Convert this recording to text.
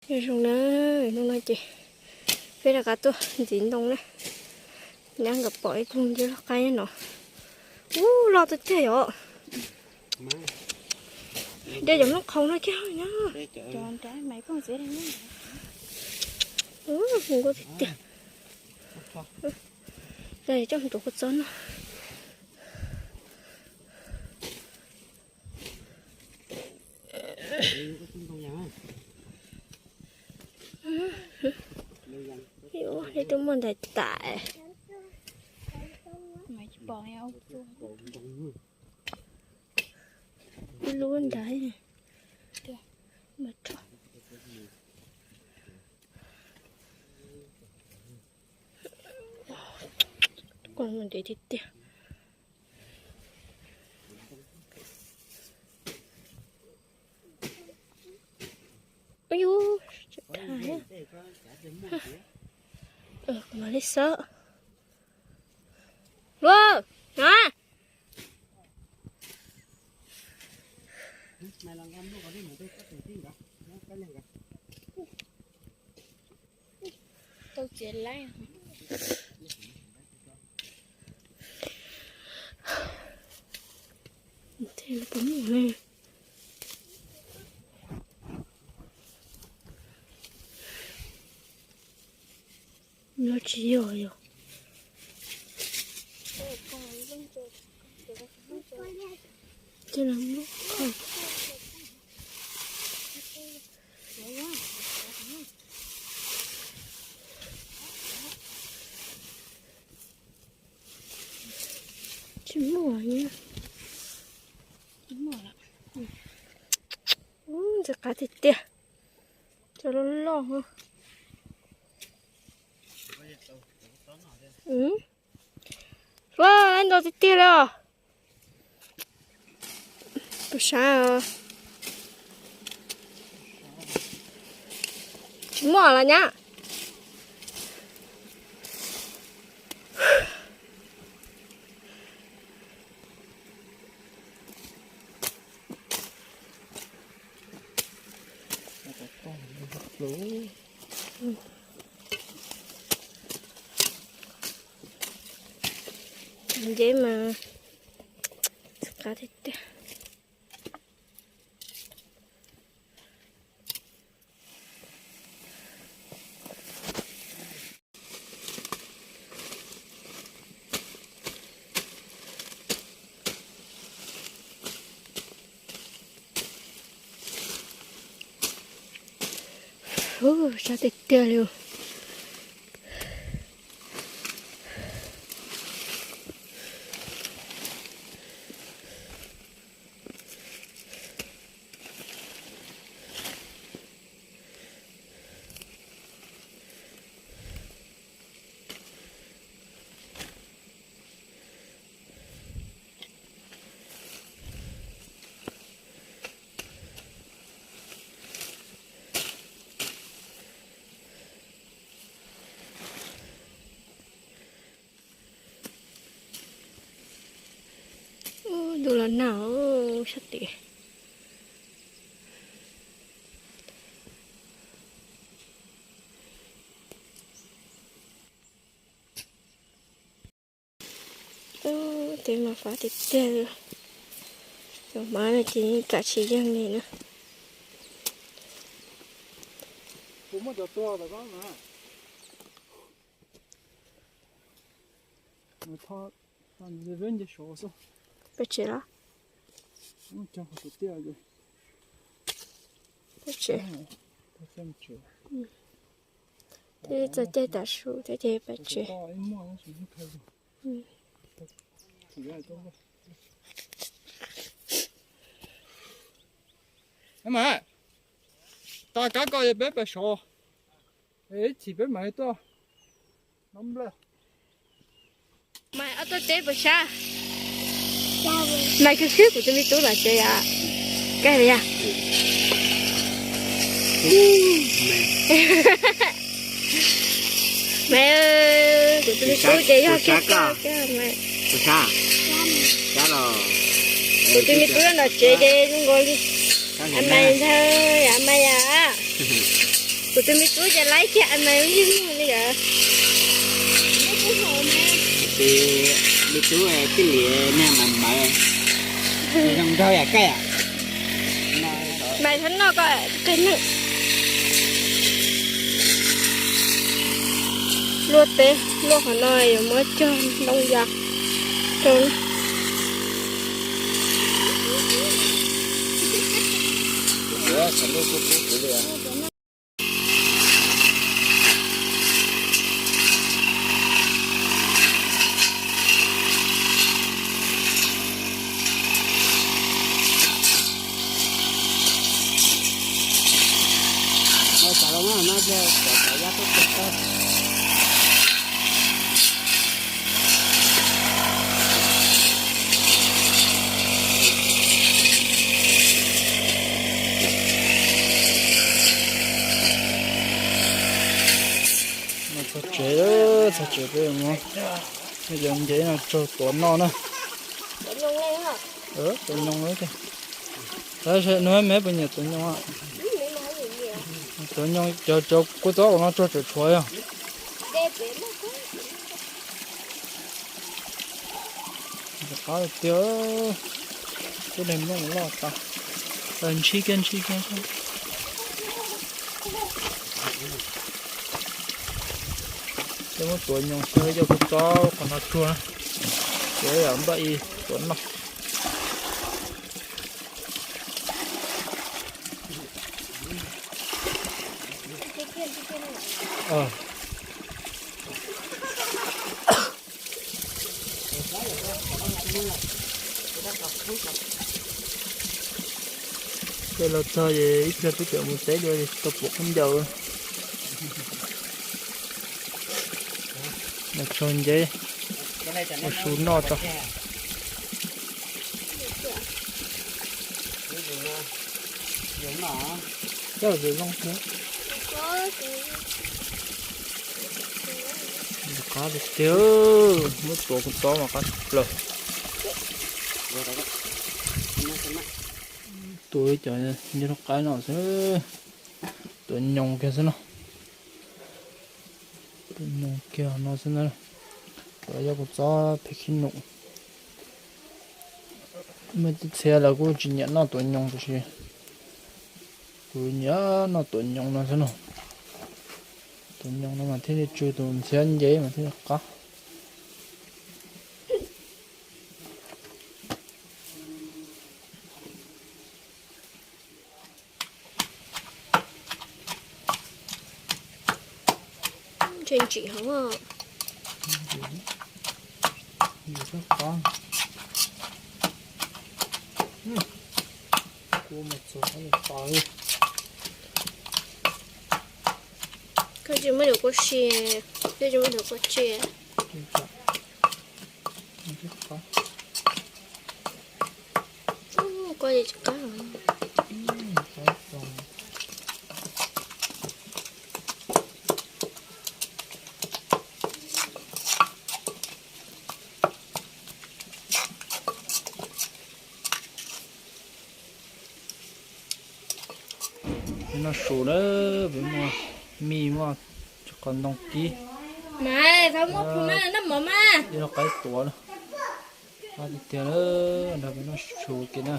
Zoo na, hnub no ces peb rov qab tuaj ntxiv ntoo na. Nyab nkawd pom ib tug ntsia loj qaib no. Ub, loj tiag tiag yom. Dej cov nplooj qhau no kiag nyab. Ub, nkauj tiag tiag. Coj mus rau kua txob no. Ub, nej twb muaj ntais tas. Ib lub ntais. Ntev tiag tiag. Kuv mam li xauj. Luaj, na. Tau txiav laib. Lov tsis yog yog. Tsis muaj. Ntxim qab tiag tiag. Cov loj loj. Ua ntau tiag tiag li os. Tus sab tsis muaj lawm nyab. Nceb mas qab tiag tiag. Ub, sab tiag tiag li. Ub, ntuj los nag sab tid. Ub, tej mas fab tiag tiag li. Cov hmab no ces yeej kav tsis yeej li na. Peb tsev los? Peb tsev. Twb txog caij tav su thiab ces peb tsev. Mas, tos kab ko peb pais sov, ib chim peb mam li tuaj. Mas ob tug teb puas sab? Mas kawg xwb kuv tus me tub los tsev yom. Kawg li yom. Mas kuv tus me tub ces yog kawg kawg mas. Kuv tus me tub los tsev ces zoo nkaus li. Mas ntag yom, mas yom. Kuv tus me tub ces laib kiag a mas yeej muag li yom. Tus me tub tij liam niag mas mawv, zoo nraug yam koj yom. Mas txhob noj koj qig neeg. Luaj teb luaj qhov no yuav muab cog ntoo yas rau. Txog tsev, txog tsev peb mus, nej cov nce no tsaug tuav noj na. Tuav nyoos li tiag. Tab sis nug me puas nyiam tuav nyoos? Tuav nyoos, cov cov kua txob uas no tsuag tseem tshuav yog. Qab tiag, tib neeg nplooj loj tas. Ntsib kiag ntsib kiag. Peb muab tuav nyoos xwb, coj kua txob qhov no tsuag na, ces yam npaj ib tuav noj. Peb los txog ces ib pliag peb tseem mus teb dua es tsis tau pom khaub ncaws. Los tsaug nceb ua su noj tso. Coj zoo thiab. Qab tiag tiag, muab tuav kua txob mas qab tshaj plaws. Tuav cov nyob rau qab no xwb, tuav nyoos kiag xwb no. Tuav nyoos kiag no xwb na. Tuav coj kua txob phem khib nus. Muaj txhia lawv kuj tsis nyiam noj tuav nyoos tab sis kuv nyiam noj tuav nyoos no xwb no. Tuav nyoos no mas thiaj li tsw tus ntxhiab nce mas thiaj li qab. Ntshe ntsim heev. Koj tsis muab lub kua si, koj tsis muab lub kua tsi. Koj tsis qab. Peb noj su na, peb muaj mis, muaj cov qos ntoo kib. Mas, noj mov mas. Ib lub qaib tuav na. Qab tiag tiag na, nrog peb noj su kiag na.